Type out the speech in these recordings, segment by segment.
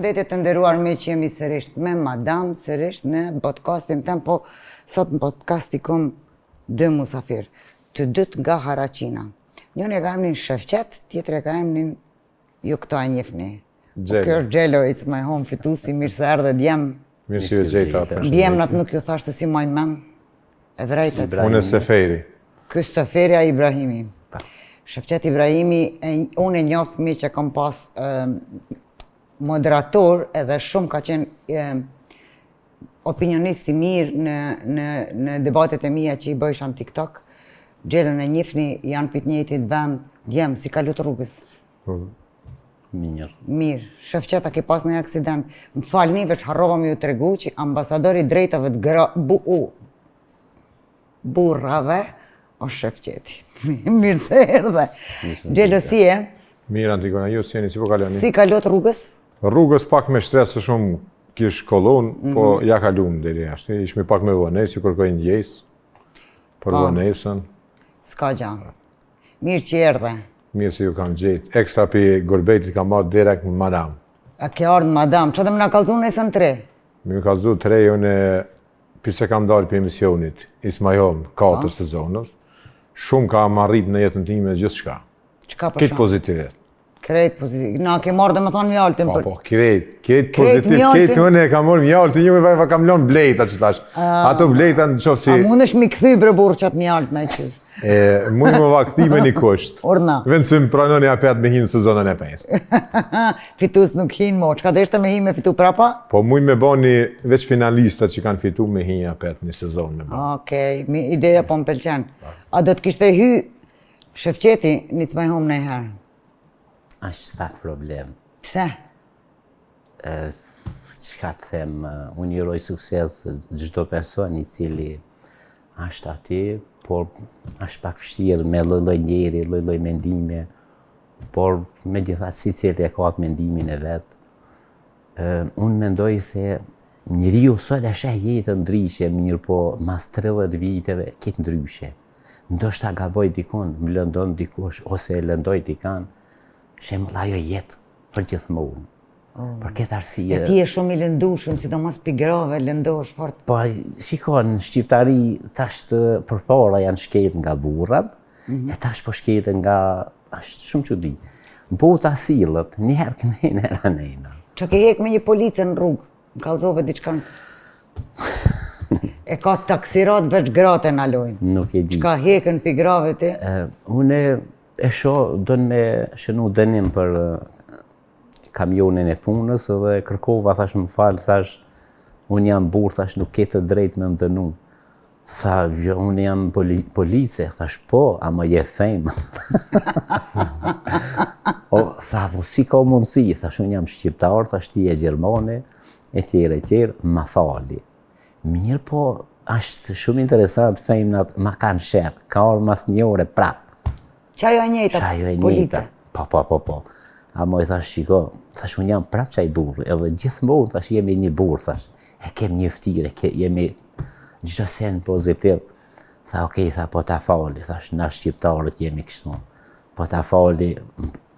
Përshëndetje të nderuar miq, jemi sërisht me Madam, sërisht në podcastin tem, po sot në podcast i kom dy musafir, të dytë nga Haraçina. Njëri e ka emnin Shefqet, tjetri e ka emnin ju këto e njifni. Po Xhelo. Kjo është Xhelo, It's My Home, fitusi, mirë se erdhe djem. Mirë se ju gjeta. përshëndetje. Mbiemnat nuk ju thashë se si maj men, e vrejtët. Unë e Seferi. Ky Seferi a Ibrahimi. Shefqet Ibrahimi, e, unë e njoh mi që kam pas e, moderator edhe shumë ka qenë e, opinionist i mirë në, në, në debatet e mia që i bëjsha në TikTok. Xhelon e njifni, janë prej t'njëjtit vend, djem, si kalut rrugës. Po, Mirë. Mirë, Shefqet, a ke pas një aksident. Më falni, veç harrova me ju tregu që ambasadori i drejtave të gra, bu, u, burrave është Shefqeti. Mirë se erdhe. Xhelo, si je? Mirë, Antigona, ju si jeni, si po kaloni? Si kalot rrugës? Rrugës pak me stres se shumë kish kolon, po Mhm. ja kalum deri jashtë. Ishmi pak me vonesë, ju kërkoj ndjesë për Po. vonesën. S'ka gja. Mirë që erdhe. Mirë se ju kam gjetë. Ekstra pi Gurbetit kam marrë direkt në Madam. A ke ardhë në Madam? Që dhe më na kallzu nesën tre? Më ju kallzu tre, unë pse kam dalë për emisionit, It's My Home, katër sezonës, shumë kam arrit në jetën time gjithçka. Çka për Krejt shumë? pozitivet. Krejt pozitiv. Na ke marrë dhe më thonë mjaltin Po, për... po, krejt, krejt Krejt pozitiv, mjaltin. krejt unë e kam marrë mjaltin, ju më va kam lënë blejta që tash. Ato blejta në qoftë si A mund është mi kthy bre burrë qatë mjalt në qysh? e muj më va kthy me një kusht. Urdhna. Vend se më pranoni apet me hinë sezonën e pestë. Fitus nuk hin mo, çka deshte me hi me fitu prapa? Po muj me bani veç finalistat që kanë fitu me hinë apet një sezon me ba. Okej, mi ideja po më pëlqen. A do të kishte hy Shefqeti në It's My Home nëjherë? Është pak problem. Pse? Çka të them, eh, unë i uroj sukses çdo person i cili është aty, por është pak vështirë me lloj-lloj njeri, lloj-lloj mendime, por megjithatë secili e ka atë mendimin e vet. Ë, unë mendoj se njeriu sot e sheh jetën ndryshe, mirë po mas 30 viteve këtë ndryshe. Ndoshta gaboj dikun, më lëndon dikush ose e lëndoj dikan, shembull ajo jetë për gjithmonë. Për këtë arsye. E ti je shumë i lëndushëm, sidomos pi grave, lëndohesh fort. Po, shiko, në shqiptari tash të përpara janë shket nga burrat, e tash po shketen nga... është shumë çudi. Bota sillet, një herë kënej, një herë anejna. Që ke hek me një police në rrugë, më kallzove diçka në... E ka taksirat veç gratë e nalojnë. Nuk e di. Çka hekën pi grave ti? E, Unë e shoh, don me shënu dënim për e, kamionin e punës dhe kërkova, thash më fal, thash, unë jam burr, thash nuk ke të drejtë me më dënu. Tha, jo, unë jam poli police, thash po, ama je femë. o, tha, po si ka mundësi, thash unë jam shqiptar, thash ti je gjermane, e tjerë, e tjerë, ma fali. Mirë po, është shumë interesant, femnat ma kanë sherr, ka orë mas një ore prap. Qa ajo e njëjta Qa ajo e police? njëjta. Po, po, po, po. A moj thash, shiko, thash, unë jam prap qaj burrë, edhe gjithmonë, thash, jemi një burrë, thash, e kem një ftyrë, e ke, jemi çdo sen pozitiv. Tha, okej, tha, po ta fali, thash, na shqiptarët jemi kështu. Po ta fali,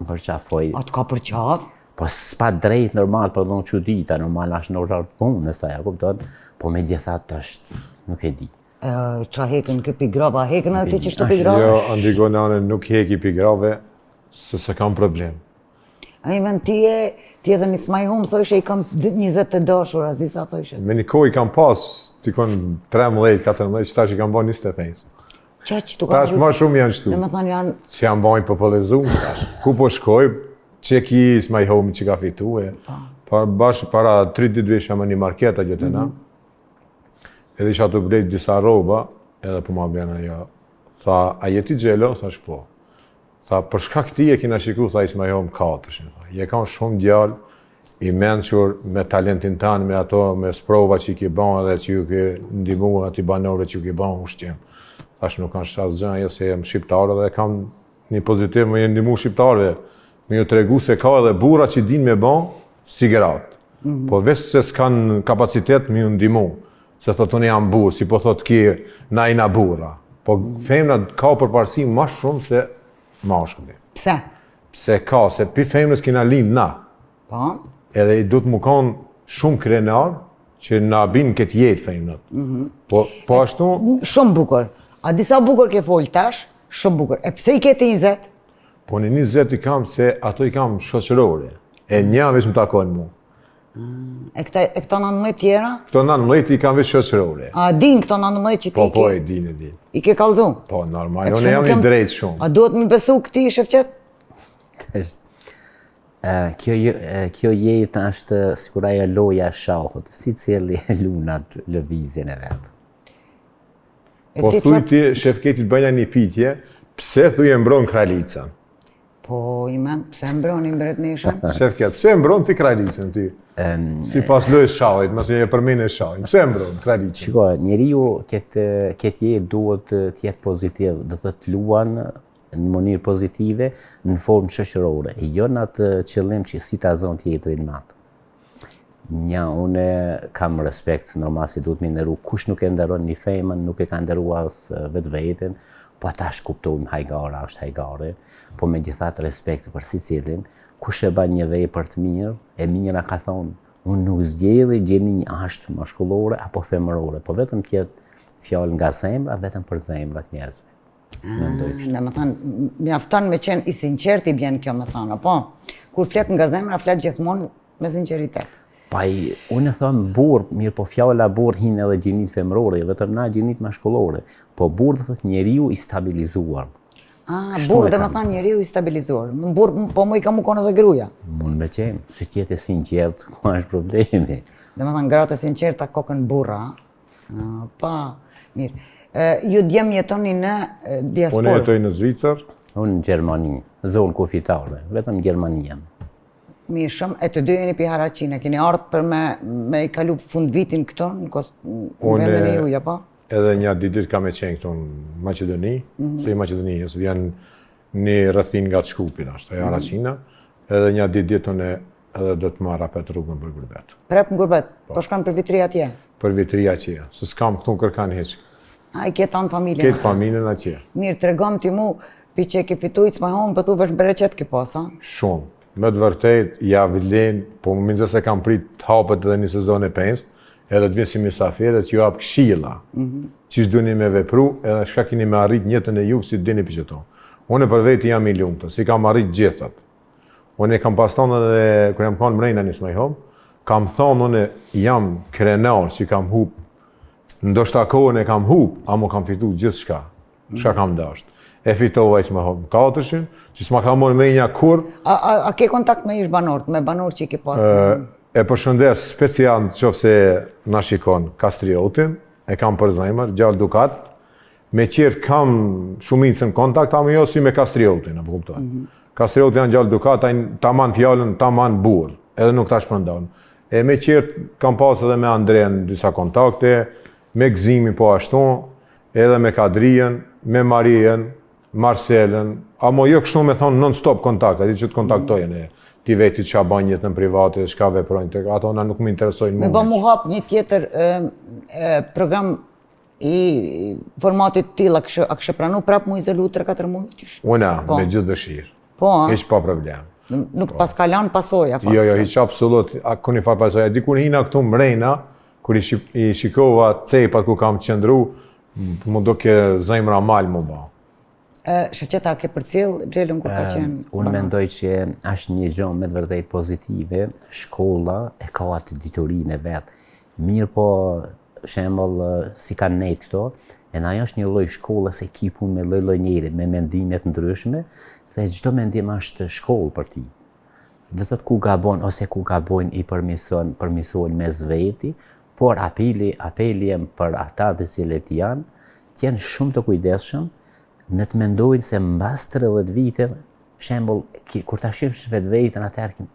më përqafoj. A të ka përqaf? Po s'pa drejt normal, po dhe unë çudita, normal është në orar të punës, ajo, kupton? Po megjithatë është, nuk e di. E, qa hekën kë pi grave, a hekën edhe ti që shtu pi grave? Jo, Antigona, nuk heki pi grave, se se kam problem. A i men ti e, ti edhe në It's My Home thojshe i kam 20 të dashur, a zi sa thojshe. Me një kohë i kam pas, dikon 13, 14, që tash i kam bo 25. Qa që tu ka Tash ma shumë janë shtu. Dhe me thonë janë, Si janë bajnë populizum tash. Ku po shkoj, që ki It's My Home që ka fitu e. Pa, bash para 3 ditë isha më një market atje te na. Edhe isha të blejt disa rroba, edhe po ma bjen ajo. Tha, a je ti Xhelo? Thash po. Tha, për shkak ti e kina shiku, tha It's My Home 4. Tha, je kanë shumë djalë i mençur me talentin tanë, me ato, me sprova që i ke ba dhe që ju ke ndihmu aty banorëve që ju ke ba ushqim. Thash nuk kanë asgjë ajo se jam shqiptar dhe kam një pozitiv me ju ndihmu shqiptarëve, me ju tregu se ka edhe burra që din me ba si gratë. Po veç se s'kan kapacitet me ju ndihmu. Se thot unë jam burr, si po thot ki na jena burra. Po femnat ka përparësi ma shumë se mashkulli. pse? Pse ka, se pi femnës kina lind na. Po? Edhe i duhet mu konë shumë krenar që na bin këtë jetë femnat. Mm Po, po ashtu... Shumë bukur. A di sa bukur ke folë tash? Shumë bukur. E pse i ke ti 20? Po në 20 i kam se ato i kam shoqërore. E një veç më takon mu. E këta, e këto 19 tjera? Këto 19 i kam veç shoqërore. A din këto 19 që ti po, i ke? Po, po, e din, e din. I ke kallzu? Po, normal, unë jam i drejtë shumë. A duhet me besu këtij Shefqet? Kjo, kjo jetë është sikur ajo loja e shahut, secili e lun atë lëvizjen e vet. Po thuj ti, Shefqetit bëjna një pytje, pse thuj e mbron kralicën? Po, i men, pse e mbron i mbretneshën? Shefqet, pse e mbron ti kralicën ti? Um, Sipas lojës shahit, masi e përmene shahin, pse e mbron kralicën? Shiko, njeriu këtë, këtë jetë duhet të jetë pozitiv, do të të luan në mënyrë pozitive, në formë shoqërore, e jo në atë qëllim që si ta zonë tjetrin me atë. Nja, unë kam respekt, normal si duhet me nderu, kush nuk e nderon një femën, nuk e ka nderu as vetveten, po tash kuptojmë hajgara, është hajgare, po megjithatë respekt për secilin, kush e ban një vepër të mirë, e mira ka thonë, unë nuk zgjedhi gjini është mashkullore apo femërore, po vetëm të jetë fjalë nga zemra, vetëm për zemrat njerëzve. Mendoj kështu. Domethënë, mjafton me qenë i sinqert i bjen kjo me thonë, po? Kur flet nga zemra, flet gjithmonë me sinqeritet. Pa i, unë e thom burrë, mirë po fjala burrë hinë edhe gjinitë femërore, jo vetëm na gjinitë mashkullore, po burrë do thotë njeriu i stabilizuar. Ah, burrë domethonë njeriu i stabilizuar. Burrë, po mu i ka mu konë edhe gruja. Mund me qenë, si t'jetë e sinqert, ku është problemi. Domethonë, gratë e sinqerta kokën burra, Pa, mirë. Ju djem jetoni në diasporë? Unë jetoj në Zvicër. Unë në Gjermani, zonë kufitare, vetëm Gjermani jam. Mirë shumë, e të dy jeni pi Haraçine, keni ardhë për me, me i kalu fund vitin këtu, në, kos, në vendin e juj, apo? Edhe një dy ditë kam me qenë këtu në Maqedoni, mm -hmm. se i Maqedoni, ose janë një rrethinë nga Shkupi, është, e mhm. Haraçina, edhe një dy ditë unë edhe do të marr apet rrugën për gurbet. Prap në gurbet? Po. Po shkon për vit t'ri atje? Për vit t'ri atje, se s'kam këtu kërkan hiç. A i ke tanë familjen? Ketë familjen atje. Mirë, tregom ti mu, pi që e ke fitu It's My Home, po thu veç bereqet ke pas, a? Shumë. Me të vërtet, ja vlen, po më mendoj se kam prit të hapet edhe një sezon e pestë, edhe të vjen si mysafir dhe t'ju jap këshilla. Mm -hmm. Qysh duni me vepru, edhe çka keni me arrit n'jetën e juve si dini për qëto. Unë për veti jam i lumtur, si kam arrit gjithat. Unë e kam pas thonë edhe kur jam kanë mrejna në It's My Home, kam thonë unë jam krenar që kam hup, ndoshta kohën e kam hup, amo kam fitu gjithçka, çka kam dasht. E fitova It's My Home katërshin, që s'ma ka marrë menja kurr. A, a, a ke kontakt me ish banorët, me banorë që i ke pas? E, e përshëndes special në qoftë se na shikon Kastriotin, e kam për zemër, djalë dukat, Me tjerë kam shumicën kontakt, ama jo si me Kastriotin, apo kupton. Mm -hmm. Kastrioti janë djalë dukat, ai ta man fjalën, ta man burr, edhe nuk ta shpërndan. E me tjerë kam pas edhe me Andrean disa kontakte, me Gëzimin po ashtu, edhe me Kadrijen, me Marijen, Marcelën, amo jo kështu me thonë non stop kontakt, aty që të kontaktojnë mm. e ti veti çka bën jetën private, çka veprojnë tek ato na nuk më interesojnë më. Me ba mu hap një tjetër e, e, program i formatit të tillë, a kishe, a kishe pranu prap mu izolu 3-4 muaj qysh? Unë, po. me gjithë dëshirë. Po, a? Hiç pa problem. Nuk po. paska lanë pasoja, fakt. Jo, jo, hiç absolut, a kuni farë pasoja. Dikur hina këtu mrena, kur i, shik, i shikova cepat ku kam qëndru, m'u doke zemra mal m'u ba. Shefqet, a ke përcjell Xhelën kur ka qenë? Unë mendoj që është një gjë me të vërtetë pozitive, shkolla e ka atë diturinë e vet. Mirë po, shembull, si kanë nejt këto, e na është një lloj shkolle se ki punë me lloj-lloj njeri, me mendime të ndryshme, dhe çdo mendim është shkollë për ti. Do të thotë ku gabon ose ku gabojnë i përmison, përmisohen mes veti, por apeli, apeli jem për ata të cilët janë, të jenë shumë të kujdesshëm, në të mendojnë se mbas 30 viteve, shembull, kur ta shifsh vetveten atëherë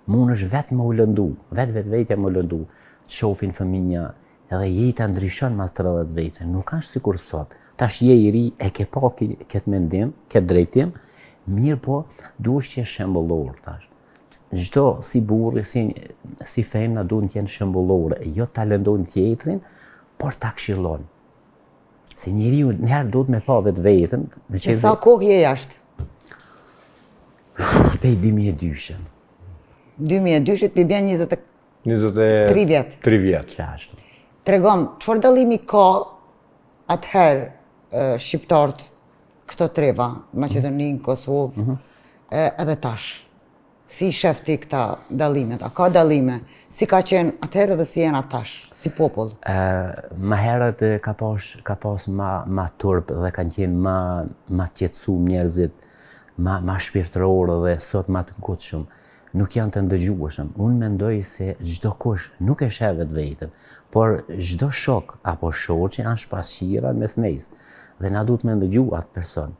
mundesh vetë me u lëndu, vetë vetvetja me u lëndu, të shofin fëmija, edhe jeta ndryshon mas 30 vite, nuk është sikur sot. Tash je i ri, e ke pa këtë mendim, këtë drejtim, mirë po, duhesh të jesh shembullor, tash. Çdo si burri, si, si femna duhet të jenë shembullore, jo ta lëndojnë tjetrin, por ta këshillojnë. Se njeriu njëherë duhet me pa vetveten. Me që sa kohë je jashtë? Pej 2002-shën. 2002-shit, pi bjen 23 23 vjet. 3 vjet. Qashtu. Tregom, çfarë dallimi ka atëherë shqiptarët këto treva, Maqedoni, Kosovë, mm -hmm. edhe tash? Si i shef ti këta dallimet? A ka dallime? Si ka qenë atëherë dhe si jena tash, si popull? Ma herët ka pas, ka pas ma, ma turp dhe kanë qenë ma, ma të qetësum njerëzit, ma, ma shpirtërorë dhe sot ma të ngutshëm. Nuk janë të ndëgjueshëm. Unë mendoj se çdokush nuk e sheh vetveten, por çdo shok apo shoqe është pasqyra mes nesh dhe na duhet me ndëgju atë person.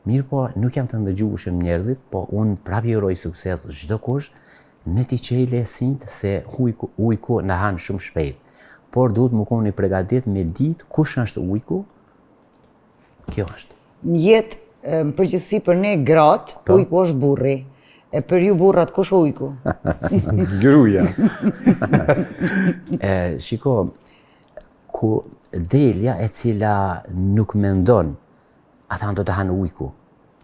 Mirëpo, nuk janë të ndëgjueshëm njerëzit, po unë prapë i uroj sukses çdokush, ne t'i çele sytë se ujku, ujku na han shumë shpejt. Por duhet me konë i pregadit me ditë kush është ujku, kjo është. Në jetë, në përgjithësi për ne gratë, po. ujku është burri. E për ju burrat, kush është ujku? Gruja. e, shiko, ku delja e cila nuk mendon Ata do të hanë ujku.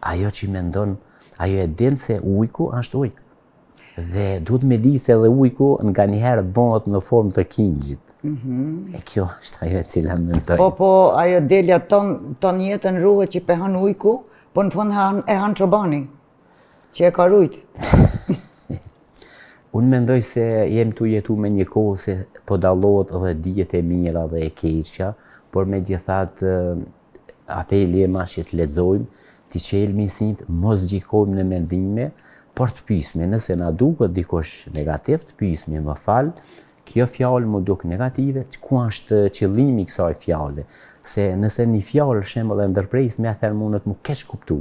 Ajo që mendon, ajo e din se ujku është ujk. Dhe duhet me di se edhe ujku nganjëherë bëhet në formë të kingjit. Mm -hmm. E kjo është ajo e cila mendoj. Po, po, ajo delja ton, ton jetën ruhet që pe han ujku, po në fund han, e han çobani, që e ka rujt. Unë mendoj se jem tu jetu me një kohë se po dallohet dhe dihet e mira dhe e keqja, por megjithatë apeli jem asht që të lexojmë, t'i çelmi sytë, mos gjykojmë në mendime, por të pysmi, nëse na duket dikush negativ, të pysmi, më fal, kjo fjalë m'u duk negative, ku është qëllimi i kësaj fjale? Se nëse një fjalë shembull e ndërpresmi, atëherë mundet m'u keqkuptu.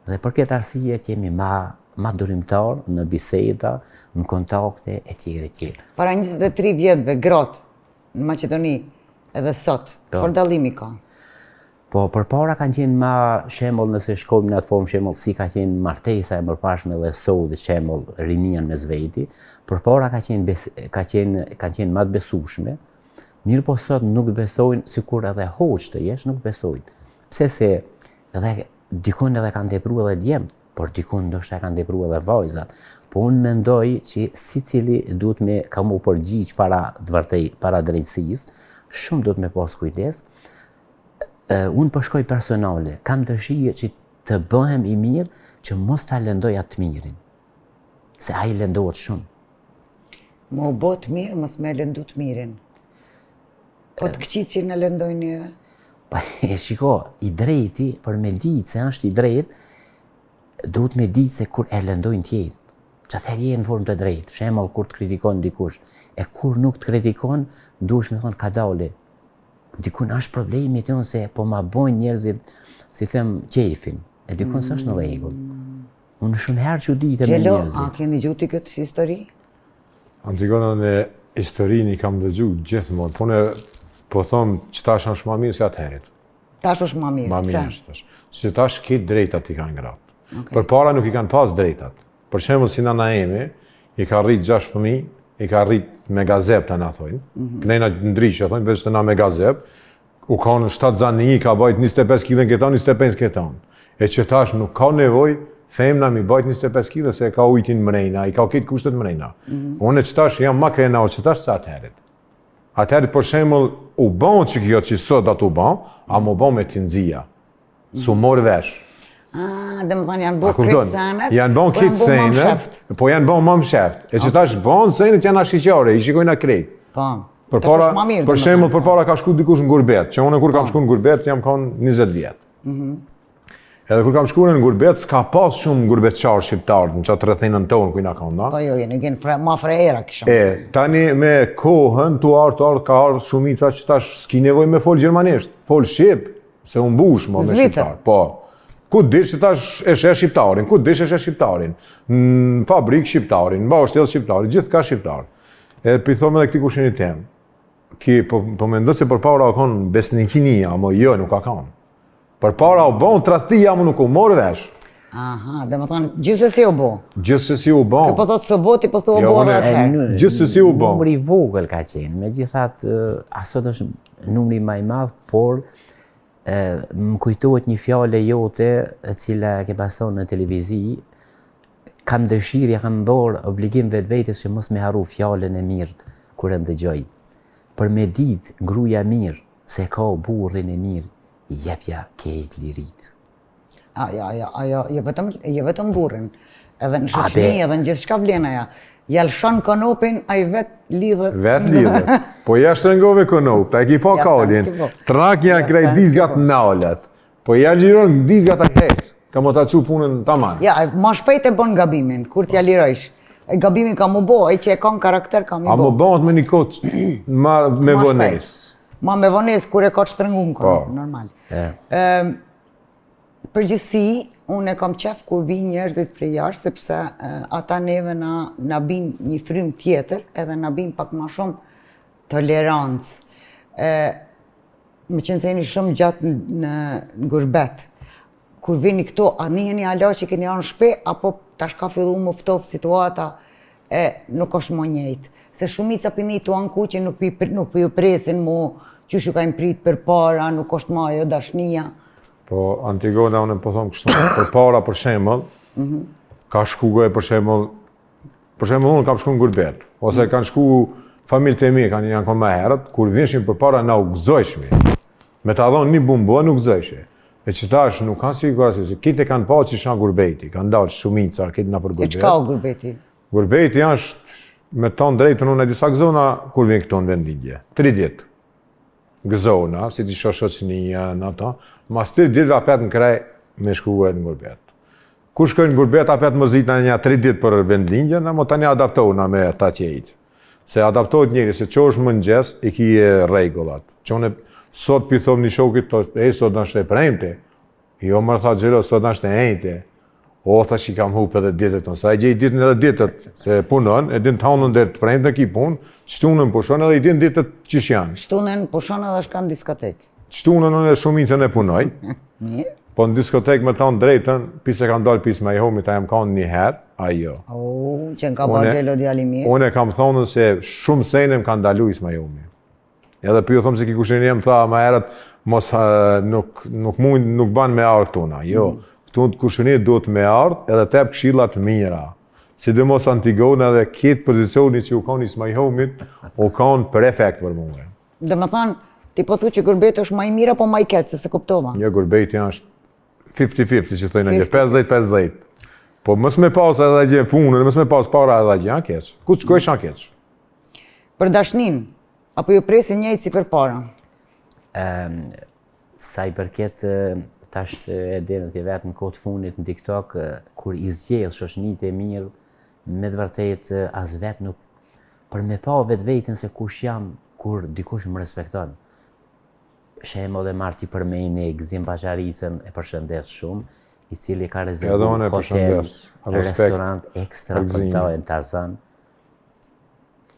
Dhe për këtë arsye të jemi ma ma durimtar në biseda, në kontakte e tjera e tjera. Para 23 vjetëve gratë në Maqedoni edhe sot, po. çfarë dallimi ka? Po, përpara kanë qenë ma shembull nëse shkojmë në atë formë shembull si ka qenë martesa e mëparshme dhe sot shembull rinia mes veti, përpara ka qenë bes, ka qenë kanë qenë ma të besueshme. Mirëpo sot nuk besojnë sikur edhe hoxhë të jesh, nuk besojnë. Pse se edhe dikun edhe kanë tepru edhe djemt, por dikun ndoshta e kanë tepru edhe vajzat. Po unë mendoj që secili duhet me ka m'u përgjigj para të vërtej, para drejtësisë, shumë duhet me pas kujdes. Unë po shkoj personale, kam dëshirë që të bëhem i mirë, që mos ta lëndoj atë të mirin. Se ai lëndohet shumë. Me u bo të mirë, mos me lëndu të mirin. Po të këqijtë që na lëndojnë neve? Pa, e shiko, i drejti, për me ditë se është i drejtë, duhet me ditë se kur e lëndojnë tjerët. Që atëherë je në formë të drejtë, shembull kur të kritikon dikush, e kur nuk të kritikon, duhesh me thonë kadale. Dikun është problemi të se po ma bojnë njerëzit, si them, qejfin, e dikun mm. s'është në rregull. Unë shumë herë çuditem me njerëzit. Xhelo, a ke ndëgju ti këtë histori? Antigona unë historinë i kam dëgju gjithmonë, po ne po thom që tash është ma mirë se atëherit. Tash është ma mirë, Ma mirë është tash. Se tash krejt drejtat i kanë gratë. Okay. Përpara nuk i kanë pas drejtat. Për shembull si nana eme, i ka rrit 6 fëmijë, i ka rrit me gazep te na thojnë. Mm -hmm. Knejna ndryshe thojnë, veç te na me gazep. U kanë shtatzani, ka bajt 25 kg në këtë anë, 25 në këtë anë. E që tash nuk ka nevoj femna mi bajt 25 kg se e ka ujtin mrejna, i ka krejt kushtet mrejna. Mm -hmm. Unë që tash jam ma krenar që tash se atëherit. Atëherit për shembull u bon që kjo që sot atë u bon, ama u bon me tinzia. S'u mor vesh. Ah, domethanë janë bo krejt senet, janë bo po krejt senet, po janë bo ma msheft. E që tash bon senet janë ashiqare, i shikojna krejt. Po. Përpara, për shembull, përpara ka shku dikush në gurbet, që unë kur kam po. shku në gurbet, jam kanë 20 vjet. Mhm. Edhe kur kam shku në gurbet, s'ka pas shumë gurbetqarë shqiptarë në qatë rrethinën tonë ku jena kanë, na? Po jo, jeni qenë fre, ma frehera kishëm. E, tani me kohën, tu ardhë, tu ardhë, ka ardhë shumica që tash s'ki nevojë me fol gjermanisht, fol shqip, se u mbush mo me shqiptar. Po. Ku dish që tash e sheh shqiptarin, ku dish e sheh shqiptarin, në fabrikë shqiptarin, në baushtel shqiptarin, gjithkah shqiptar. E po i thom edhe këtij kushinit tem. Ki, po, po mendoj se përpara u konë besnikinia, ama jo, nuk ka konë. Përpara u bon tradhtia, ama nuk u mor vesh. Aha, domethonë, gjithsesi u bo. Gjithsesi u bo. Ky po thotë s'u bo, ti po thua u jo, bo edhe atëherë. Gjithsesi u bo. Numri i vogël ka qenë, megjithatë, a sot është numri ma i madh, por më kujtohet një fjalë e jote, e cila e ke pas thonë në televizi, Kam dëshirë, ja kam bërë obligim vetvetes që mos me harru fjalën e mirë kur e ndëgjoj. Për me ditë gruaja e mirë se ka burrin e mirë, jepja krejt liritë. A, ja, ja, ajo, jo vetëm, jo vetëm burrin, edhe në shoqni, edhe në gjithçka vlen ajo. Ja lëshon konopin, ai vet lidhet. Vet lidhet. Po ja shtrëngove konop, ta e ki pa kalin. Trak janë krejt dizgat nalet. Po ja liron dizgat ai hec. Ka me ta çu punën taman. Ja, ma shpejt e bon gabimin, kur t'ja lirojsh. E gabimi ka mu bo, ai që e ka në karakter ka mi bo. A më bëhet me një kohë ma me vonesë. Ma me vonesë, kur e ka të shtrëngun po. normal. Ëm përgjithësi, unë e kam qef kur vijnë njerëzit prej jashtë, sepse ata neve na, na bin një frymë tjetër, edhe na bin pak ma shumë tolerancë. E, meqenëse jeni shumë gjatë në, në gurbet, kur vini këtu, a niheni hala që keni ardhë në shpi, apo tash ka fillu më ftof situata, e nuk është më njëjtë. Se shumica po ni tu anku që nuk pi, nuk po ju presin mu, qysh ju kanë prit përpara, nuk është ma ajo dashnia. Po, Antigona, unë po thom kështu, përpara për shembull, mm -hmm. ka shku goje për shembull, për shembull unë kam shku në gurbet, ose mm -hmm. kanë shku familjet e mi, kanë janë konë më herët, kur vinshin përpara na u gëzojshmi. Me ta dhonë një bumbon nuk gëzojshe. E që tash nuk kanë si kurrë se kitë kanë pa që shanë gurbeti, kanë dalë shumica, kitë nëpër gurbet. E çka o gurbeti? Gurbeti është me thonë drejtën unë e disa gëzona kur vjen këtu në vendlindje. Tri ditë. Gëzona, si t'i shoh shoqënia në ato, mas tri ditëve apet në kraj me shku në gurbet. Kur shkojnë në gurbet apet mërzitna nja tri ditë për vendlindjen, na mo tani adaptohna me ata tjejt. Se adaptohet njeri, se çohesh në mëngjes, i ki rregullat. Qone, sot pi thom një shokit, thotë, e, sot është e premte. Jo, më tha Xhelo, sot është e enjte. O, tha që i kam hup edhe ditët, sa e gjej ditën edhe ditët, se punon, e din të hanën deri të premten ki punë, shtunën pushon edhe i din ditët qysh janë. Shtunën pushon edhe shkon në diskotekë. Shtunën unë shumicën e punoj. Mirë. Po në diskotekë me thonë drejtën, pi se kam dalë pi Ismail Homit, a jam kanë një herë, a jo. O, që në ka bërë Xhelo djali mirë. Unë e kam thonë se shumë sene më kanë ndalu Ismail Homi. Edhe po ju them se ki kushërini jem tha më herët mos nuk nuk mund nuk ban me ardh këtu na. Jo, mm. këtu të kushërini duhet me ardh edhe të jep këshilla të mira. Sidomos Antigona edhe kitë pozicioni që u kanë Ismail Homit, u kanë perfekt për mua. Domethënë, ti po thu që gurbeti është ma i mirë apo ma i keq, se s'e kuptova? Jo, gurbeti është 50-50, që thojnë një, 50-50. Po mos me pas edhe gjë punën, mos me pas para edhe gjë, a keq. Ku të shkojsh a keq? Për dashnin, Apo ju presin njëjtë si përpara? Ëm sa i përket tash e din ti vetë në kohë të fundit në TikTok kur i zgjedh shoqnitë e mirë me të vërtetë as vetë nuk për me pa vetveten se kush jam kur dikush më respekton. Shembull e marr ti përmeni Gëzim Paçaricën e përshëndes shumë, i cili ka rezervuar hotel, restorant ekstra për ta në Tarzan.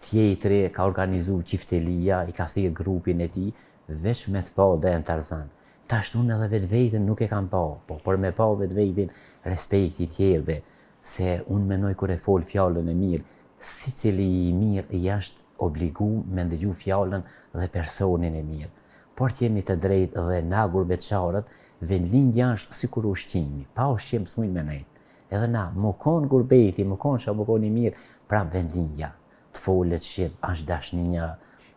Tjetri ka organizu çiftelia, i ka thirrë grupin e tij, veç me të pa dhe në Tarzan. Tash unë edhe vetveten nuk e kam pa, po për me pa vetveten, respekti i tjerëve, se unë menoj kur e fol fjalën e mirë, secili i mirë është obligu me ndëgju fjalën dhe personin e mirë. Por të jemi të drejtë dhe na gurbetçarët, vendlindja është sikur ushqimi, pa ushqim s'mujmë me nejtë. Edhe na, mu kon gurbeti, mu kon ça mu kon i mirë, prap vendlindja, të folet shqip, është dashnia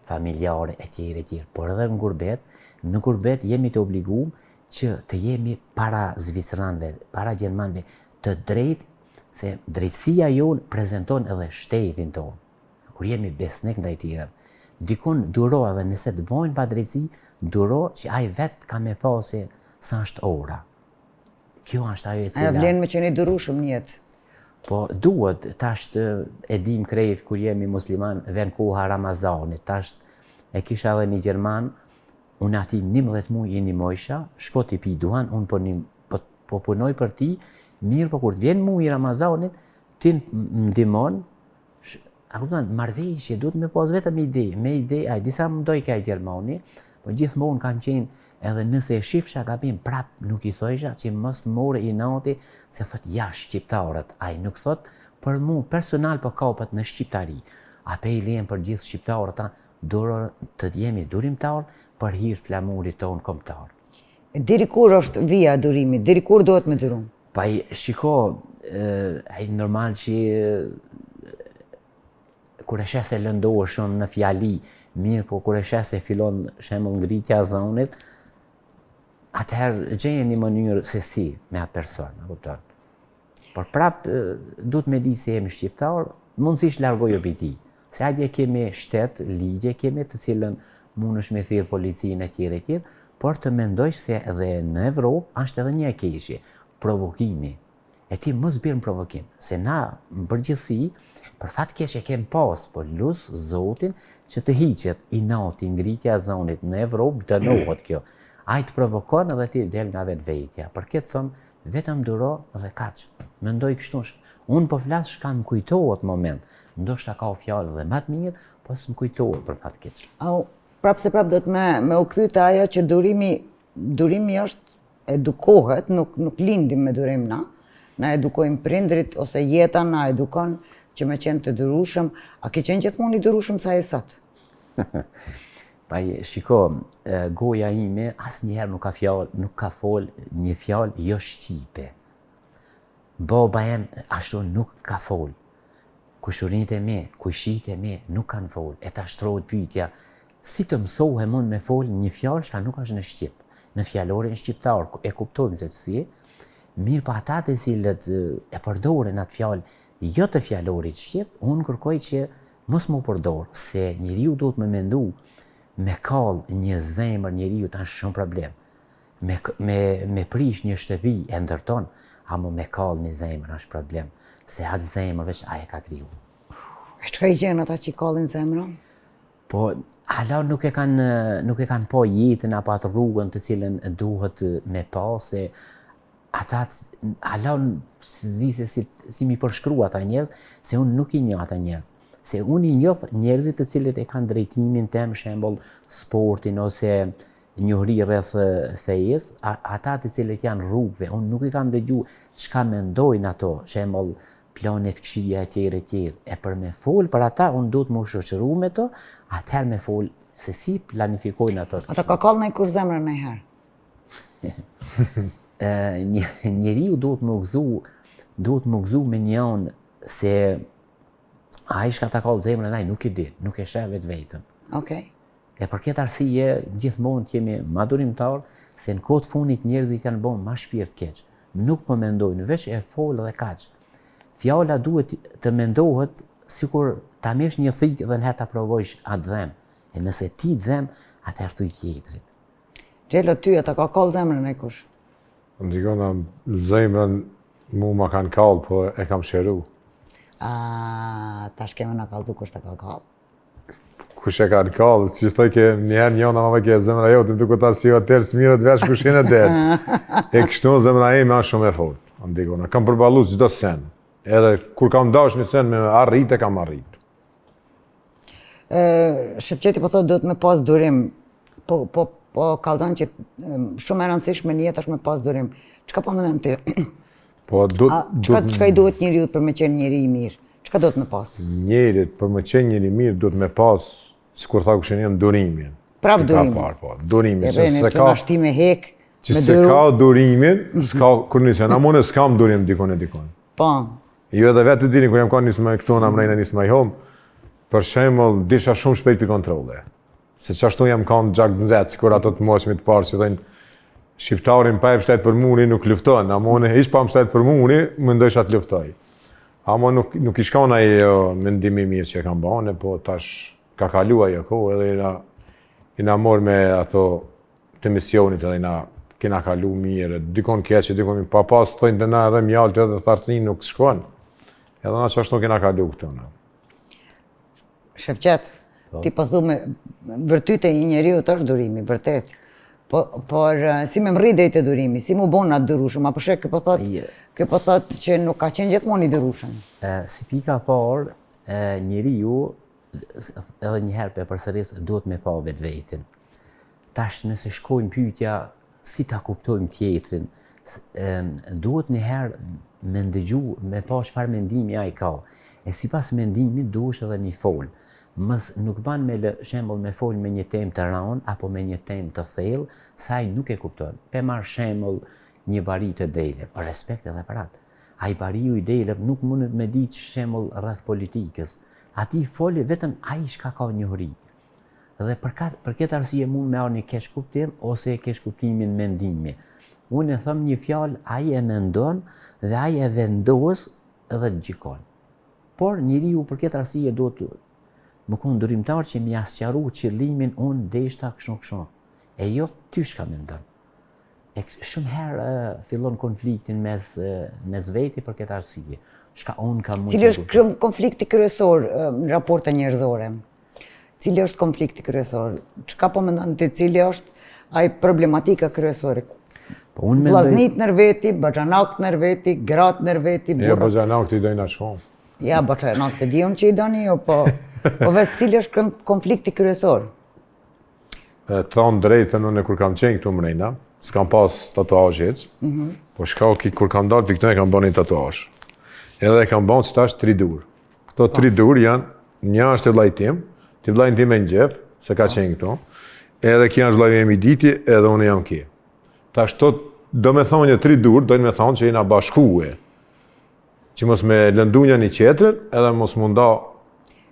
familjare e tjerë e tjerë. Por edhe në gurbet, në gurbet jemi të obligum që të jemi para zvicranëve, para gjermanëve, të drejtë, se drejtësia jonë prezenton edhe shtetin tonë. Kur jemi besnik ndaj tjerëve, dikun duro edhe nëse të bojnë padrejtësi, duro që ai vetë ka me pa se sa është ora. Kjo është ajo e cila... A vlen me qenë i durushëm në jetë? Po, duhet, tash e dim krejt kur jemi musliman, vjen koha Ramazanit, tash e kisha edhe një gjerman, unë atij 11 muj i nimojsha, shko ti pi duhan, unë po, një, po, po punoj për ti, mirë po kur të vjen muji Ramazanit, ti më ndihmon, A kupton, marrëveshje duhet me pas vetëm ide, me ide, ai disa më dojke ai gjermani, po gjithmonë kam qenë edhe nëse e shifsha gabim, prap nuk i thojsha që mos më morë inati se thot ja shqiptarët, ai nuk thot për mu personal po kapet në shqiptari. Apeli jem për gjithë shqiptarët, a, duro të jemi durimtar për hir të flamurit tonë kombëtar. Deri kur është vija e durimit? Deri kur duhet me duru? Pa i shiko, Ai normal që kur e sheh se lëndohesh shumë në fjali, mirë, po kur e sheh se fillon shembull ngritja e zonit, atëherë gjeje një mënyrë se si me atë person, a kupton? Por prap duhet me di se jemi shqiptar, mundësisht largoju prej tij. Se atje kemi shtet, ligje kemi të cilën mundesh me thirrë policinë e tjerë e tjerë, por të mendojsh se edhe në Evropë është edhe një e keqe, provokimi. E ti mos bir në provokim, se na në përgjithësi, për fat keq e kem pas, po lus Zotin që të hiqet inati, ngritja e zonit në Evropë dënohet kjo. Ai të provokon edhe ti del nga vetvetja. Për këtë thom, vetëm duro dhe kaq. Mendoj kështu. Unë po flas çka më kujtohet moment. Ndoshta ka fjalë dhe më të mirë, po s'më kujtohet për fat keq. Au, prapë se prapë do të me, me u kthy te ajo që durimi, durimi është edukohet, nuk, nuk lindim me durim na, na edukojnë prindrit ose jeta na edukon që me qenë të durushëm. A ke qenë gjithmonë i durushëm sa je sot? Pa, shiko, goja ime asnjëherë nuk ka fjalë, nuk ka fol një fjalë jo shqipe. Baba jem ashtu nuk ka fol. Kushërinjtë e mi, kojshitë e mi nuk kanë fol. E tash shtrohet pyetja, si të mësohem unë me fol një fjalë çka nuk është në shqip, në fjalorin shqiptar, e kuptojmë se si, mirë po ata të cilët e përdorin atë fjalë jo të fjalorit shqip, unë kërkoj që mos m'u përdor, se njeriu duhet me mendu me kall një zemër njeriut është shumë problem. Me, me, me prish një shtëpi e ndërton, amo me kall një zemër është problem, se atë zemër veç ai e ka kriju. E çka i gjen ata që i kallin zemrën? Po, hala nuk e kanë nuk e kanë pa jetën apo atë rrugën të cilën duhet me pa se ata hala s'di se si si m'i përshkru ata njerëz, se unë nuk i njoh ata njerëz. Se unë i njoh njerëzit të cilët e kanë drejtimin tem, shembull sportin ose njohuri rreth fejës, ata të cilët janë rrugëve, unë nuk i kam dëgju çka mendojnë ato, shembull plane të këqija e tjerë e tjerë. E për me fol për ata, unë duhet me u shoqëru me to, atëherë me fol se si planifikojnë ato. A ta ka kallë najkush zemrën najherë? Njeriu duhet me u gëzu, duhet me u gëzu me një anë se ai çka ta kall zemrën ai nuk e di, nuk e sheh vetveten. Okej. E për këtë arsye gjithmonë të jemi ma durimtar se në kohë të fundit njerëzit janë bo ma shpirt keq. Nuk po mendojnë, veç e fol dhe kaq. Fjala duhet të mendohet sikur ta merrsh një thikë dhe njëherë ta provojsh a t'dhem. E nëse ti t'dhem, atëherë thuj tjetrit. Xhelo, ty a ta ka kallë zemrën najkush? Ndikona, zemrën mu ma kanë kallë, po e kam shëru. A, tash ke me na kallzu kush ta ka kallë? Kush e kanë kallë, që thoj ke njëherë njëna ma ke zemra jote, më duket as jo atëherë s'mirret vesh kush e del. E kështu zemra ime është shumë e fortë. Ndikona, kam përballu çdo sen. Edhe kur kam dash një sen me arrit, e kam arrit. Shefqeti po thotë duhet me pas durim. Po po po kallzon që shumë e rëndësishme në jetë është me pas durim. Çka po mendon ti? Po do çka çka i duhet njeriut për me qenë njeri i mirë? Çka duhet me pas? Njerit për me qenë njeri i mirë duhet me pas, sikur tha kush e njën, durimin. Prap durimin. Parë, po, durimin, se s'e ka... Të me hek, me duru. Që s'e ka durimin, s'ka, kur njëse, na mune s'kam durim dikun e dikun. Po. Ju edhe vetë të dini, kur jam kanë nisë me këto, në mrejnë nisë me home, për shembull, disha shumë shpejt pi kontrolle. Se qashtu jam kanë gjak të nxehtë, sikur ato të moçmit të parë që thonë shqiptarin pa e mbështet për muri nuk lufton, ama unë hiç pa mbështet për muri, mendojsha të luftoj. Ama nuk nuk ish kanë ai mendim i mirë që e kam bane, po tash ka kalu ajo kohë edhe jena jena marrë me ato të misionit edhe jena kena kalu mirë, dikon keq, dikon mirë, pa pas thonë të na edhe mjaltë edhe tharthin nuk shkon. Edhe na qashtu kena kalu këtu na. Shefqet, po. ti po thu me vërtyt e një njeriu është durimi, vërtet. Po, por si me mrri deri te durimi, si m'u bo na të durushëm, apo shë, kë po thot, kë po thot që nuk ka qenë gjithmonë i durushëm. Si pika parë, njeriu, edhe një herë po e përsëris, duhet me pa vetvetin. Tash nëse shkojmë pyetja si ta kuptojmë tjetrin, duhet një herë me ndëgju, me pa çfarë mendimi ai ka. E sipas mendimit duhesh edhe mi fol. Mos nuk ban me lë, shembull me fol me një temë të rëndë apo me një temë të thellë, se ai nuk e kupton. Pe marr shembull një bari të deleve, respekt edhe për atë. Ai bariu i deleve nuk mundet me ditë shembull rreth politikës. Aty foli vetëm ai çka ka njohuri. Dhe për, ka, për këtë arsye mund me ardhë një keqkuptim ose keqkuptimin mendimi. Unë e them një fjalë, ai e mendon dhe ai e vendos dhe të gjykon. Por njeriu për këtë arsye duhet me konë durimtar që me ia sqaru qëllimin unë deshta kështu kështu. E jo ty çka mendon. E shumë herë fillon konfliktin mes mes veti për këtë arsye. Çka unë kam mund. Cili është konflikti kryesor në raporte njerëzore? Cili është konflikti kryesor? Çka po mendon ti cili është ai problematika kryesore? Po unë mendoj Vllaznit nër veti, baxhanakt nër veti, gratë nër veti, burrat. Jo, baxhanakt i dojna shumë. Ja, baxhanakt e di unë që i doni jo, po po veç cili është konflikti kryesor? E, të thonë drejtën, unë kur kam qenë këtu mrena, s'kam pas tatuazh hiç, mm -hmm. po shka ki, kur kam dalë për këtu e kam bërë një tatuazh. Edhe e kam bërë që tash tri dur. Këto tri po. dur janë, një është e vllait tim, ti vllajnë tim e njef, se ka po. qenë këtu, edhe kjo është vllai im i dyti, edhe unë jam ki. Tash to, do me thonë një tri dur, do me thonë që jena bashkue, Që mos me lëndu njani tjetrin, edhe mos m'u nda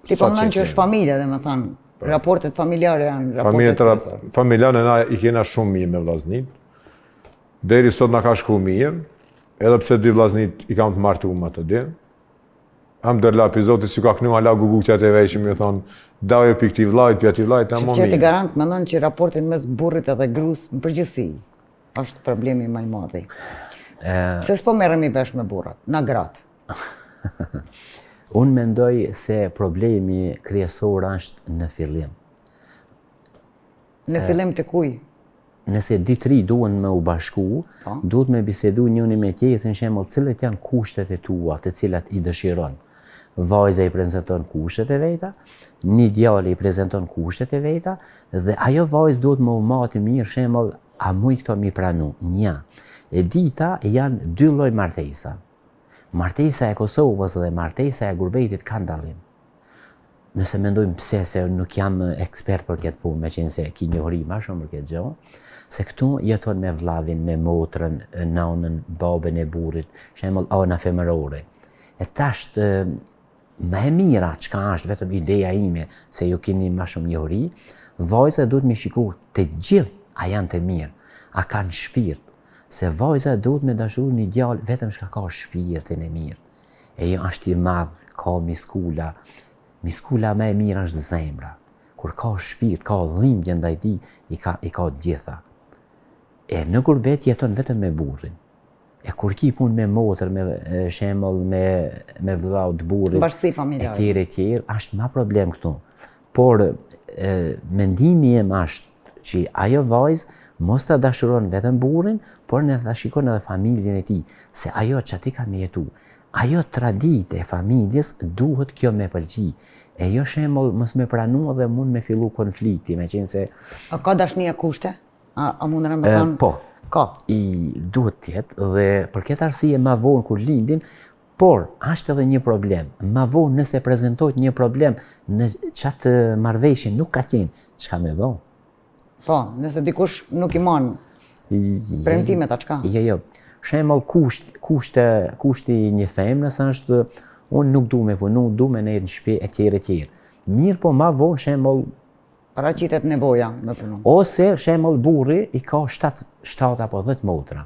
Ti po mendon që është familja, dhe me thonë, po. raportet familjare janë raportet kryesore. Familjare na i kena shumë mirë me vllaznit. Deri sot na ka shku mirë, edhe pse dy vllaznit i kam të martu me të dy. Alhamdulillah, pi Zotit që ka knu hala gugutjat e veshë, me thonë, dajo pi këti vlajt, pi ati vlajt, e mo mirë. Ti garant mendon që raportin mes burrit edhe grus në përgjithësi, është problemi më i madh. Pse s'po merremi vesh me burrat, na gratë? Unë mendoj se problemi kryesor është në fillim. Në fillim të kuj? Nëse dy të ri duhen me u bashku, po. duhet me bisedu njëni me tjetrin shembull cilët janë kushtet e tua, të cilat i dëshiron. Vajza i prezenton kushtet e veta, një djalë i prezenton kushtet e veta, dhe ajo vajzë duhet me u matë mirë shembull a muj këto mi pranu. Një. E dyta janë dy lloj martesa. Martesa e Kosovës dhe martesa e gurbetit kanë dallim. Nëse mendojmë pse se nuk jam ekspert për këtë punë, meqenëse ki njohuri ma shumë për këtë gjë, se këtu jeton me vllavin, me motrën, nanën, babën e burrit, shembull ana femërore. E tash më e mira çka është vetëm ideja ime, se ju keni ma shumë njohuri, vajza duhet me shiku të gjithë a janë të mirë, a kanë shpirt, se vajza duhet me dashuru një djalë vetëm çka ka shpirtin e mirë. E jo është i madh, ka miskula. Miskula më e mirë është zemra. Kur ka shpirt, ka dhimbje ndaj tij, i ka i ka të gjitha. E në gurbet jeton vetëm me burrin. E kur ki punë me motër, me shembull, me me vëlla të burrit, bashkësi familjare. E tjerë e tjerë, është ma problem këtu. Por e, mendimi im është që ajo vajzë mos ta dashuron vetëm burrin, por ne ta shikon edhe familjen e tij, se ajo qaty ka me jetu. Ajo traditë e familjes duhet kjo me pëlqy. E jo shembull mos me pranu dhe mund me fillu konflikti, me qenë se... A ka dashnia kushte? A, a mund me thonë? Po. Ka. I duhet t'jetë dhe për këtë arsye ma vonë kur lindin, Por, është edhe një problem. Ma vonë nëse prezentohet një problem në qatë marrëveshje nuk ka qenë, çka me bo? Po, nëse dikush nuk i man premtimet a çka? Jo, jo. Shembull kusht, kushte, kushti i një femnës është unë nuk du me punu, du me nejtë në shtëpi e tjerë e tjerë. Mirë po ma vonë shembull paraqitet nevoja me punu. Ose shembull burri i ka 7 7 apo 10 motra.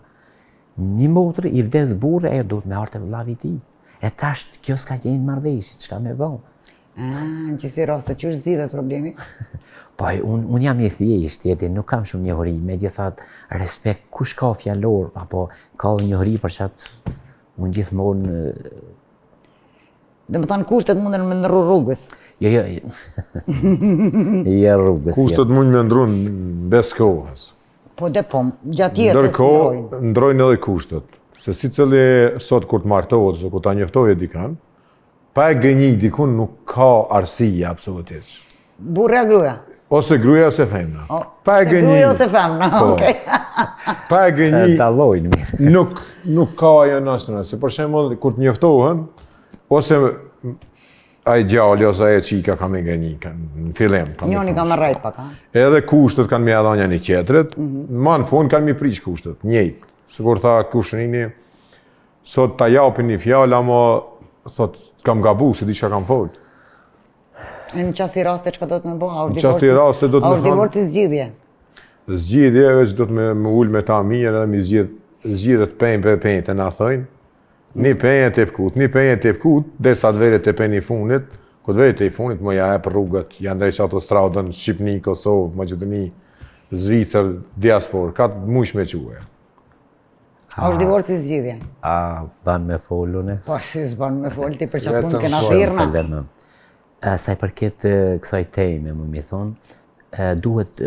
Një motër i vdes burri, ajo duhet me ardhë te vllavi i tij. E tash kjo s'ka qenë marrëveshje, çka me bo? Ah, në qësi raste, qysh zgjidhet problemi? Po, unë un jam i thjeshtë, jeti, nuk kam shumë njohuri, megjithatë, respekt, kush ka fjalor, apo ka njohuri për qatë, unë gjithmonë Dhe me thanë, kushtet mundën me ndrru rrugës. Jo, jo, jo rrugës. Jo. Kushtet mundën me ndrru në besë kohës. Po dhe po, gjatë jetës ndrojnë. Ndërkohë, ndrojnë edhe kushtet. Se secili sot kur të martohet, ose kur ta njoftojë dikan, pa e gënji dikun nuk ka arsye absolutisht. Burri a gruaja? Ose gruaja ose femna. Pa e gënji. Gruaja ose femna, po. okej. Pa e gënji. Dallojnë. Nuk nuk ka ajo nashtën, se për shembull kur të njoftohen ose ai djali ose ajo çika ka me gënji, në fillim. Ka Njoni ka me rrejt pak, a? Edhe kushtet kanë me ia dhanë njani tjetrit, mm -hmm. ma në fund kanë me prish kushtet, njëjtë. Sikur tha kushrini. Sot ta japin një fjalë, ama thot kam gabu, s'e di çka kam fol. E në qasi raste çka do të me bo, a është divorci? Në qasi raste do të me thonë... A është divorci zgjidhje? Zgjidhje, veç do të me, me ul me ta mirë edhe me zgjidh, zgjidhet pen për pen të na thojnë. Një pen e te pkut, një pen e te pkut, derisa të vere te peni funit, kur të vere te i funit, më ja e për rrugët, ja ndreq autostradën, Shqipni, Kosovë, Maqedoni, Zvicër, diasporë, ka të mujsh me çue. A është divorci zgjidhje? A ban me fol une? Po, si s'ban me fol, ti për qatë punë kena thirrë na. Sa i përket kësaj teme, më mi thonë, duhet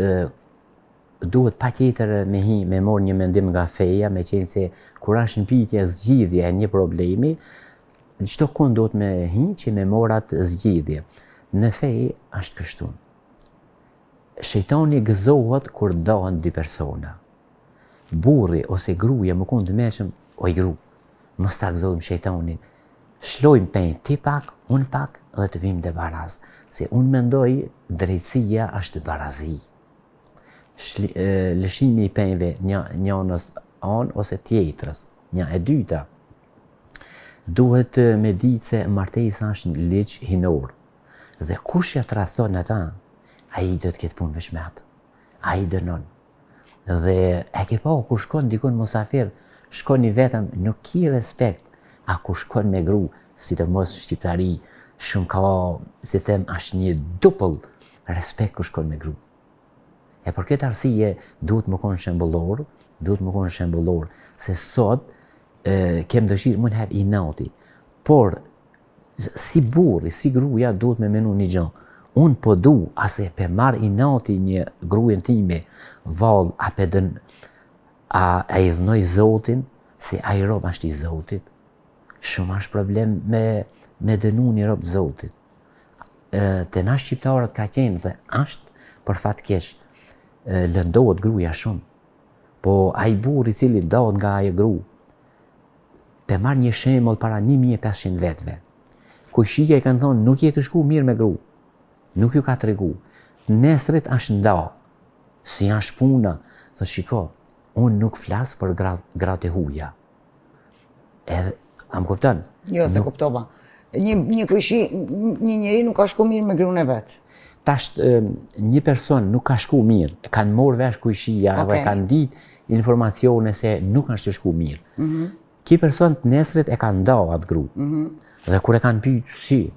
duhet patjetër me hi, me morë një mendim nga feja, me qenë se kur është në pyetje zgjidhje e një problemi, çdo kund duhet me hi që me morë atë zgjidhje. Në fe është kështu. Shejtani gëzohet kur ndahen dy persona. Burri ose gruaja me kon të mençëm, oj gru, mos ta gëzojmë shejtanin. Shlojmë penjtë ti pak, unë pak dhe të vijmë te baraz. Se unë mendoj drejtësia është barazi. Shli, lëshimi i penjve një njënës anë ose tjetrës. Një e dyta, duhet me ditë se martesa është një ligj hyjnor. Dhe kush ja tradhton ata, ai do të ketë punë veç me atë. Ai dënon. Dhe e ke pa, kur shkon dikun musafir, shkon i vetëm, nuk ki respekt, a kur shkon me gru, sidomos shqiptari, shumë ka, si them, është një dupëll respekt kur shkon me gru. E për këtë arsye duhet me konë shembullor, duhet me konë shembullor, se sot e, kem dëshirë më herë inati, por si burri, si gruja duhet me menu një gjë. Unë po du, ase pe marr inati një grujën time, vallë, a pe dën, a e idhnoj Zotin, se ai rob është i Zotit. Shumë është problem me, me dënu një rob Zotit. E, te na shqiptarët ka qenë dhe është për fat keq, lëndohet gruja shumë. Po ai burrë i cili ndahet nga ajo gru, Pe marr një shembull para 1500 vetëve. Kojshia i kanë thonë nuk je tu shku mirë me gru. Nuk ju ka tregu. Nesrit është nda. Si është puna? Thotë shiko, unë nuk flas për gra, gratë e huja. Edhe, a më kupton? Jo, s'e kuptova. Një, një kojshi, një njeri nuk ka shku mirë me grun e vet. Tash, një person nuk ka shku mirë, e kanë morë vesh kojshia, okay. edhe kanë ditë informacione se nuk është shku mirë. Mm -hmm. Ki person të nesrit e ka nda atë gru. Mm -hmm. Dhe kur e kanë pyet si,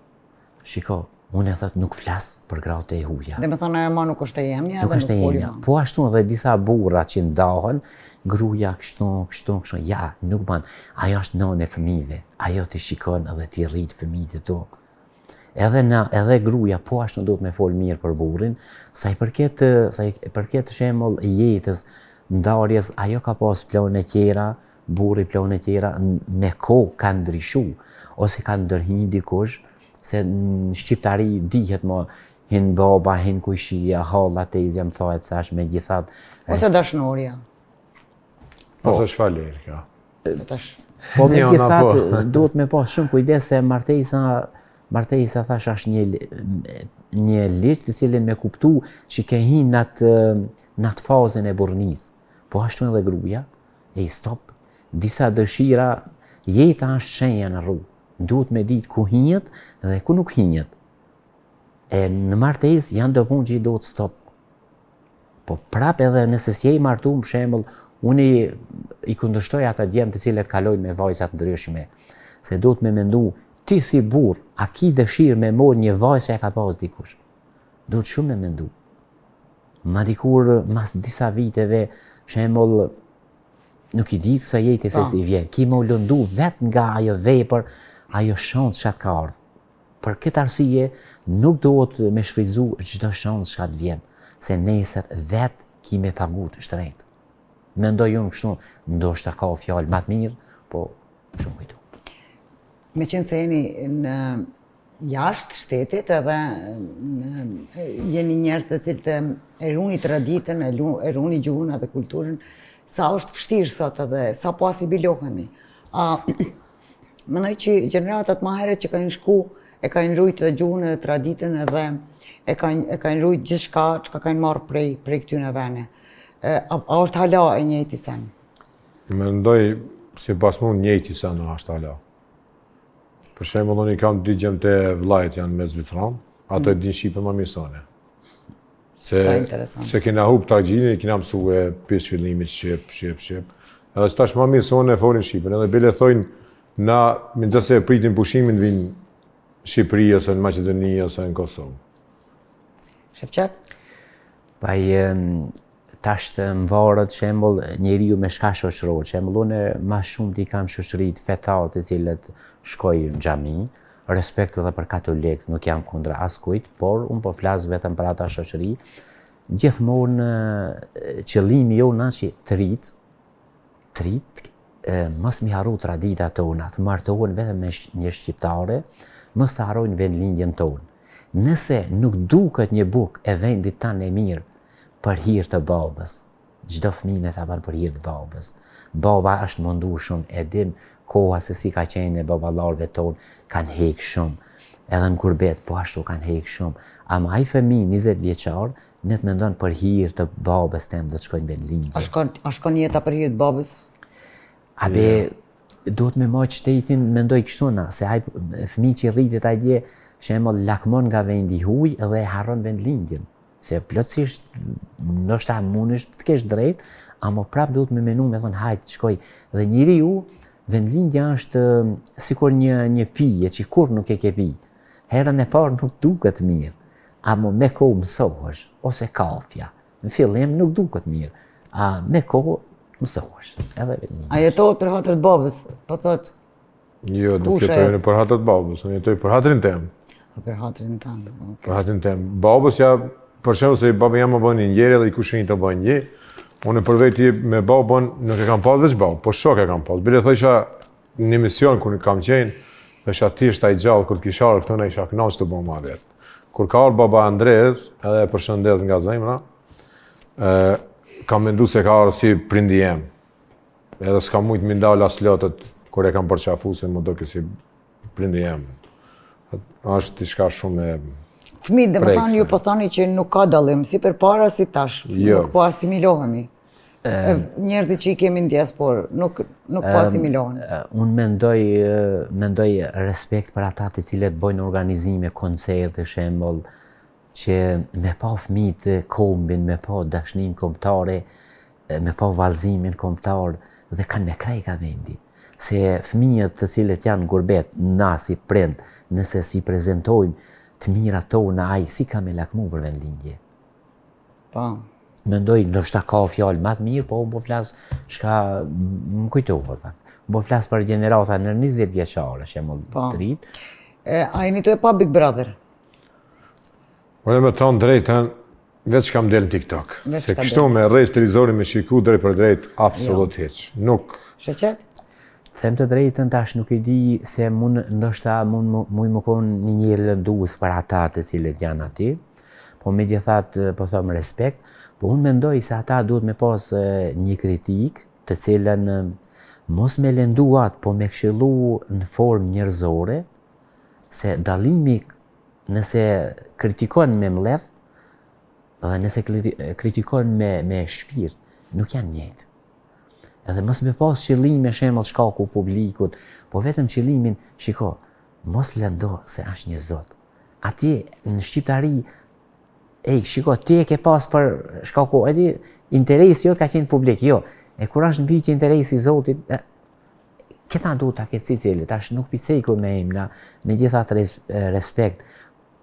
shiko, unë e thot nuk flas për gratë e huja. Dhe me thonë, ajo ma nuk është e jemja, nuk është e jemja. Po ashtu edhe disa burra që ndahen, gruja kështu, kështu, kështu, ja, nuk ban. Ajo është nënë e fëmijëve, ajo t'i shikon edhe t'i rrit fëmijët e tu. Edhe na, edhe gruaja po ashtu duhet me fol mirë për burrin, sa i përket sa i përket shembull jetës, ndarjes, ajo ka pas plane tjera, burri plane tjera, me kohë ka ndryshu ose ka ndërhy dikush, se në shqiptari dihet më hin baba, hin kojshia, halla, tezja, më thohet thash, megjithatë. Ose dashnorja. Po. Ose shfaler, ka. Po tash. Po megjithatë, po. duhet me pas shumë kujdes se martesa, martesa thash është një një ligj të cilin me kuptu që ke hi në atë në atë fazën e burrnisë. Po ashtu edhe gruaja, e i stop disa dëshira, jeta është shenja në rrugë. Duhet me ditë ku hijet dhe ku nuk hijet. E në martesë janë do punë që i duhet stop. Po prap edhe nëse s'je i martum, për shembull, unë i, i kundërshtoj ata djem të cilët kalojnë me vajza të ndryshme, se duhet me mendu, ti si burr, a ki dëshirë me morë një vajzë që e ka pas dikush? Duhet shumë me mendu. Ma dikur, mas disa viteve, shembull, nuk i di kësaj jete se po. si vjen. Ki me u lëndu vetë nga ajo vepër, ajo shansë që të ka ardhë. Për këtë arsye nuk duhet me shfrytëzu çdo shans çka të vjen, se nesër vet ki me pagu të shtrenjtë. Mendoj unë kështu, ndoshta ka fjalë ma të mirë, po shumë kujtu. Meqenëse jeni në jashtë shtetit edhe jeni njerëz të cilët e runi traditën, e runi gjuhën edhe kulturën, sa është vështirë sot edhe sa po asimilohemi. A, Mendoj që gjeneratat ma herët që kanë shku, e kanë rujt edhe gjuhën edhe traditën edhe e kanë e kanë rujt gjithçka çka kanë marrë prej prej këtyre vene. A, a është hala e njëjti sen? Mendoj. Sipas mu njëjti sen është hala. Për shembull, unë i kam dy djem të vllajt janë me Zvicran, ato e mm. din shqipen ma mirë se une. Se, Sa interesant. Se kena hup tragjine, i kena mësu e prej fillimit shqip, shqip, shqip. Edhe që tash ma mirë se une e folin shqipen, edhe bile thojnë, na, me se e pritin pushimin, vinë në Shqipëri, ose në Maqedoni, ose në Kosovë. Shefqet? Pa i, tash të më varet shembull njeriu me shka shoqërohet. Shembull unë ma shumë t'i kam shoqëritë fetare të cilët shkoj në xhami, respekt edhe për katolikët, nuk jam kundra askujt, por unë po flas vetëm për ata shoqëri. Gjithmonë qëllimi jonë që të rit, të rit, mos mi harru traditat tona, të martohen vetëm me një shqiptare, mos të harrojnë vendlindjen tonë. Nëse nuk duket një bukë e vendit tanë e mirë, për hir të babës. Çdo fëmijë ne ta bën për hir të babës. Baba është mundu shumë, e din koha se si ka qenë e baballarëve tonë, kanë hek shumë. Edhe në kurbet, po ashtu kanë hek shumë. Ama ai fëmijë 20 vjeçar, ne të mendon për hir të babës tem do të shkoj në vendlindje. A shkon, a shkon jeta për hir të babës? A be, duhet me majtë shtetin, mendoj kështu na, se ai fëmijë që rritet ai dje, shembull lakmon nga vendi huj dhe e harron vendlindjen. Se plotësisht, ndoshta mundesh të kesh drejt, ama prap duhet me menu me thonë hajt shkoj. Dhe njeriu, vendlindja është sikur një një pije që kur nuk e ke pi. Herën e parë nuk duket mirë, ama me kohë mësohesh, ose kafja. Në fillim nuk duket mirë, a me kohë mësohesh. Edhe vendlindja. A jetohet për hatër të babës, po thot. Jo, nuk jetoj unë për hatër të babës, unë jetoj për hatrin tem. A për hatrin tënd. Okay. Për hatrin tem. Babës ja, për shembull se baba jam më bën një njeri dhe i kushërinjtë të bën një. Unë për veti me babën nuk e kam pas veç babë, po shok e kam pas. Bile thosha në emision kur kam qenë, thosha ti është ai gjallë kur të kisha ardhur këtu na isha kënaq të bën ma vet. Kur ka ardhur baba Andres, edhe e përshëndes nga zemra, ë kam mendu se ka ardhur si prindi jem. Edhe s'kam mujtë mi ndalë as lotët kur e kam përqafu se më doke si prindi jem. Është diçka shumë e Fëmijët, dhe më thonë, ju po thoni që nuk ka dallim, si përpara, si tash, jo. nuk po asimilohemi. Njerëzit që i kemi në diasporë, nuk, nuk po asimilohen. Unë mendoj, mendoj respekt për ata të cilët bojnë organizime, koncerte, shembull, që me pa fëmijët kombin, me pa dashninë kombëtare, me pa vallëzimin kombëtar dhe kanë me krej ka vendi. Se fëmijët të cilët janë gurbet, na si prind, nëse s'i prezentojmë të mirat tona, ai si ka me lakmu për vendlindje. Po. Mendoj, ndoshta ka fjalë ma të mirë, po unë po flas çka më kujtohet fakt. Unë po flas për gjenerata në 20 vjeçare, shembull po. të ritë. E, a jeni tu e pa Big Brother? Unë me thonë drejtën, veç kam del në TikTok. Se kështu me rrejt televizorin me shiku drejt për drejt, absolut jo. hiç. Nuk. Shefqet? Them të drejtën tash nuk e di se mund ndoshta mund muj me konë një njeri lëndues për ata të cilët janë aty. Po megjithatë po them respekt, po unë mendoj se ata duhet me pas një kritikë të cilën mos me lëndu atë, po me këshillu në formë njerëzore, se dallimi Nëse kritikon me mllef dhe nëse kritikon me me shpirt, nuk janë njëjtë. Edhe mos me pas qëllime shembull shkaku publikut, po vetëm qëllimin, shiko, mos lëndo se është një zot. Atje në shqiptari Ej, shiko, ti e ke pas për shkaku, edhe interesi jot ka qenë publik, jo. E kur është në pyetje interesi i Zotit, Këta duhet ta ketë secili, tash nuk pi ceku me emna, megjithatë res, respekt,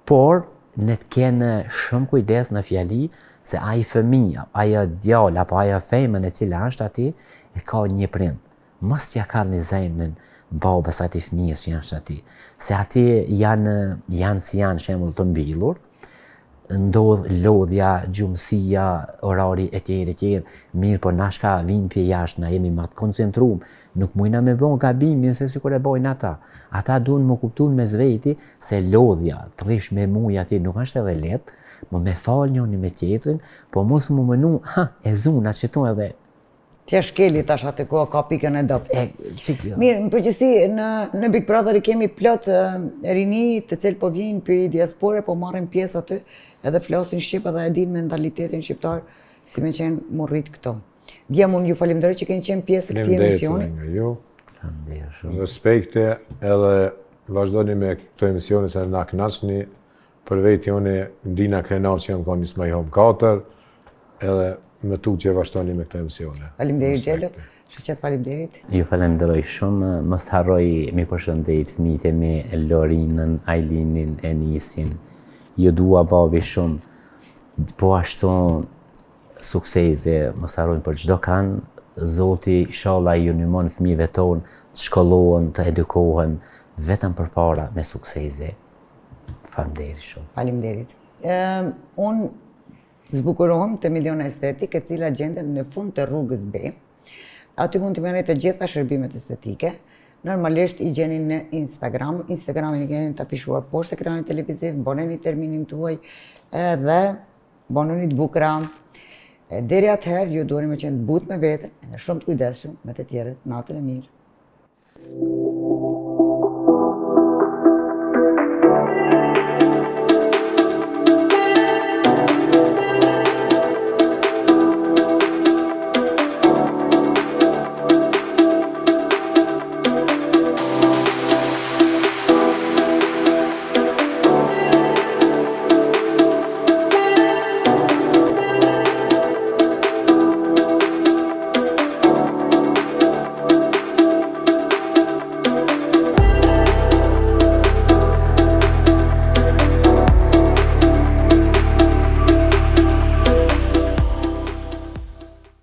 por ne të kenë shumë kujdes në fjali, se ai fëmija, ajo djalë, apo ajo femën e cila është aty, e ka një prind. Mos t'ja kalni zemrën babës atij fëmijës që është aty. Se aty janë, janë si janë shembull të mbillur, ndodh lodhja, gjumësia, orari e tjerë e tjerë, mirë po na shka vijmë prej jashtë, na jemi ma të koncentrum, nuk mujna me bo gabimin se sikur e bojnë ata. Ata duhen me kuptu mes veti se lodhja, të rrish me muj aty nuk është edhe lehtë, mo me fal njoni me tjetrin, po mos mu menu, ha, e zuna qëtu edhe Tja shkeli tash aty ku ka pikën e dobët. E, që kjo? Mirë, në përgjithësi, në, në Big Brother i kemi plot rini të cilë po vijnë prej diaspore, po marrin pjesë aty, edhe flasin shqip edhe e dinë mentalitetin shqiptar, si me qenë mu rrit këtu. Djem, unë ju falimderoj që keni qenë pjesë e këtij emisioni. Nga ju. Faleminderit shumë. Respekte edhe vazhdoni me këto emisione se na kënaqni. Për vetë jone ndina krenar që jam kanë një My Home 4 edhe me tutje vazhdoni me këto emisione. Faleminderit Xhelo. Shefqet faleminderit. Ju falenderoj shumë, mos të harroj mi përshëndet fëmijët e mi, Lorinën, Ajlinin, Enisin. Ju dua babi shumë. Po ashtu suksese, mos harrojmë për çdo kan, Zoti ishalla ju ndihmon fëmijëve tonë të shkollohen, të edukohen vetëm përpara me suksese. Faleminderit shumë. Faleminderit. Ëm unë zbukurohem te Miliona Estetik, e cila gjendet në fund të rrugës B. Aty mund të merrni të gjitha shërbimet estetike. Normalisht i gjeni në Instagram. Instagramin e keni të afishuar poshtë ekranit televiziv, bëni terminin tuaj edhe bëni të bukura. E deri atëherë ju duheni me qenë të butë me veten, e shumë të kujdesshëm me të tjerët. Natën e mirë.